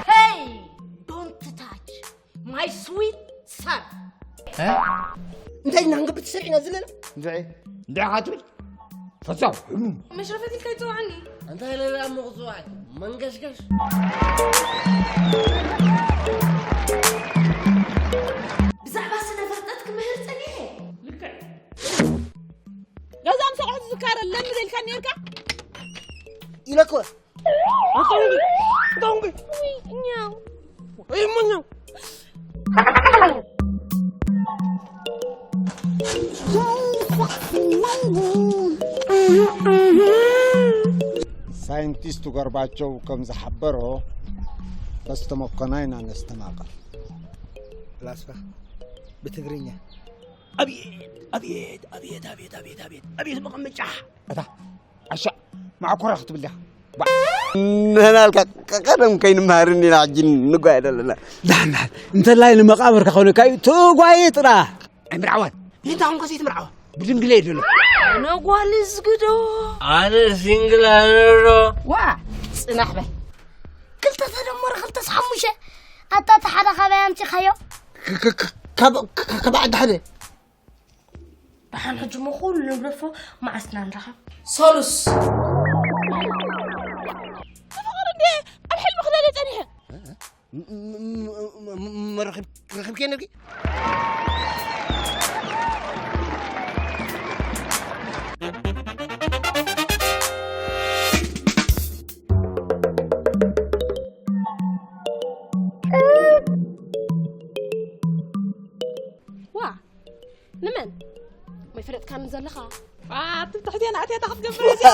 Hey, don't touch my sweet son. እንታይ ኢና ክንገብር ተሰሪዕና ዘለና? እንድዒ እንድዒ ኢኻ ትብል? ፈዛው። መሽረፈት ኢልካ ይጽውዓኒ። እንታይ ኢለ ደኣ እሞ ክጽውዓኪ? መንገሽገሽ። ብዛዕባ ስነ ፍልጠት ክምህር ጸኒሐ። ልክዕ። ገዛ ምስ ኣቑሑት ዝካረ ለሚ ዘልካ ነርካ? ኢለኮ። ኣታውንጊ፣ ኣታውንጊ። ኛው። እይ፣ ሞ ኛው። ሳይንቲስቱ ገርባቸው ከም ዝሓበሮ፣ በስተመኮና ኢና ነስተማቕር። ፍላስፋ ብትግርኛ። ኣብየት፣ ኣብየት፣ ኣብየት፣ ኣብየት፣ ኣብየት፣ ኣብየት መቐመጫ። እታ ዓሻ ማዕኮራ ክትብል ዲኻ? ባ-፣ ንሕና ኢልካ ቀ-፣ ቀደም ከይንመሃር እንዲና ሕጂ ንጓየ ዘለና። ዳሕናል እንተላይ ንመቃብር ከኾነካ እዩ ትጓየ ጥራሕ። ኣይምርዓዋን። ይህንታ ኹንከ ዘይትምርዓዋ? ብድንግለ እዩ ዘሎ። ኣነ ጓል ዝግዶ። ኣነ ሲንግል ኣነሮ። ዋ፣ ጽናሕ በል። ክልተ ተደመረ ክልተስ ሓሙሽተ። ኣታ እቲ ሓደ ካበይ ኣምጺኻዮ? ክ-፣ ክ-፣ ክ-፣ ካብ፣ ክ-፣ ክ-፣ ካብ ዓዲ ሓደ። ደሓን ሕጂ እሞ ኩሉ ንብረፎ መዓስ ኢና ንራኸብ? ሰሉስ። ፍቕሪ እንዴ ኣብ ሕልሚ ክደልየ ጸኒሐ። ም-፣ ም-፣ ም-፣ ም-፣ ም-፣ ረኺብ-፣ ረኺብኪ ነርኪ? ዋ፣ ንመን? መይፈለጥካኒ ዘለኻ? ዋ፣ ኣቲ ትሕቴና ኣትያታ ክትገብር እያ።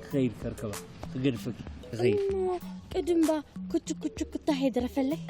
ክኸይድ ከርከባ፣ ክገድፈኪ፣ ክኸይድ። እሞ ቅድምባ ኩቹክ ኩቹክ ክታሄ ድረፈለይ።